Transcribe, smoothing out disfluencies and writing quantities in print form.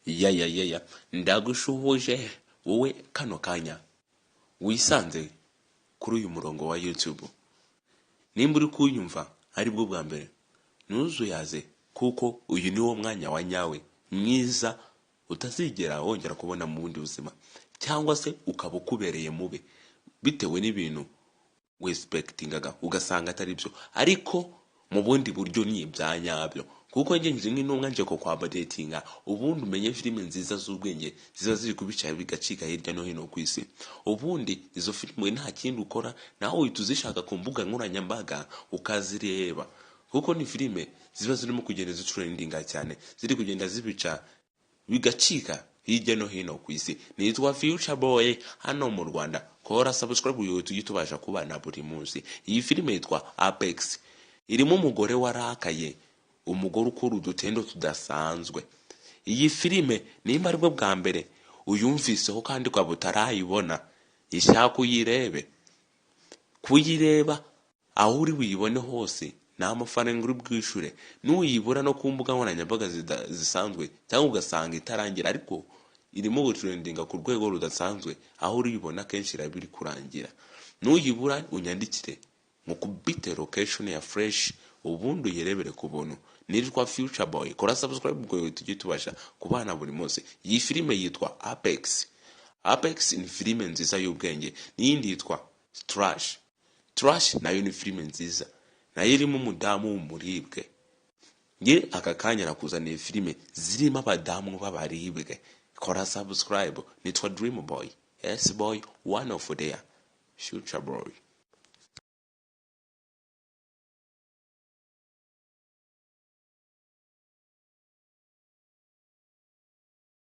Ya ya ya ya, ndagushuhuje wowe kano kanya wisanze kuri uyu murongo wa YouTube. Nimba uri kunyumva aribwo bwa mbere, ntuzuyaze, kuko uyu ni wo mwanya wa nyawe mwiza utazigera wongera kubona mu bundi buzima, cyangwa se ukaba ukubereye mubi bitewe n'ibintu wexpectingaga ugasanga atari byo, ariko mu bundi buryo ni ibya nyabyo, kuko njye nje nk'intumwa nje ko kwa updatinga, ubundi umenye filime nziza z'ubwenge ziba ziri kubica bigacika hirya no hino ku isi. Ubundi izo filime nta kindi ukora, nawe uhita uzishaka ku mbuga nkoranyambaga ukazireba, kuko ni filime ziba zirimo kugenda zitrendinga cyane, ziri kugenda zibica bigacika hirya no hino ku isi. Nitwa Future Boy hano mu Rwanda. Kora subscribe uyu tujye tubasha kubana buri munsi. Iyi filime yitwa Apex, irimo umugore warakaye, umugore ukora udutendo tudasanzwe. Iyi filime nimba aribwo bwa mbere uyumviseho kandi ukaba utarayibona, ishaka uyirebe. Kuyireba aho uri buyibone hose nta mafaranga uri bwishure. Nuyibura no ku mbuga nkoranyambaga zisanzwe cyangwa ugasanga itarangira, ariko irimo gutrendinga ku rwego rudasanzwe, aho uriyibona kenshi iraba iri kurangira. Nuyibura unyandikire mukubite location ya fresh, ubundi uyirebere ku buntu. Nitwa Future Boy, kora subscribe ngo tujye tubasha kubana buri munsi. Iyi filime yitwa Apex. Apex ni filime nziza y'ubwenge. N'iyindi yitwa Trash. Trash nayo ni filime nziza, nayo irimo umudamu w'umuribwe. Nge aka kanya nakuzaniye filime zirimo abadamu b'abaribwe. Kora subscribe. Nitwa Dream Boy, S Boy, one of their Future Boy.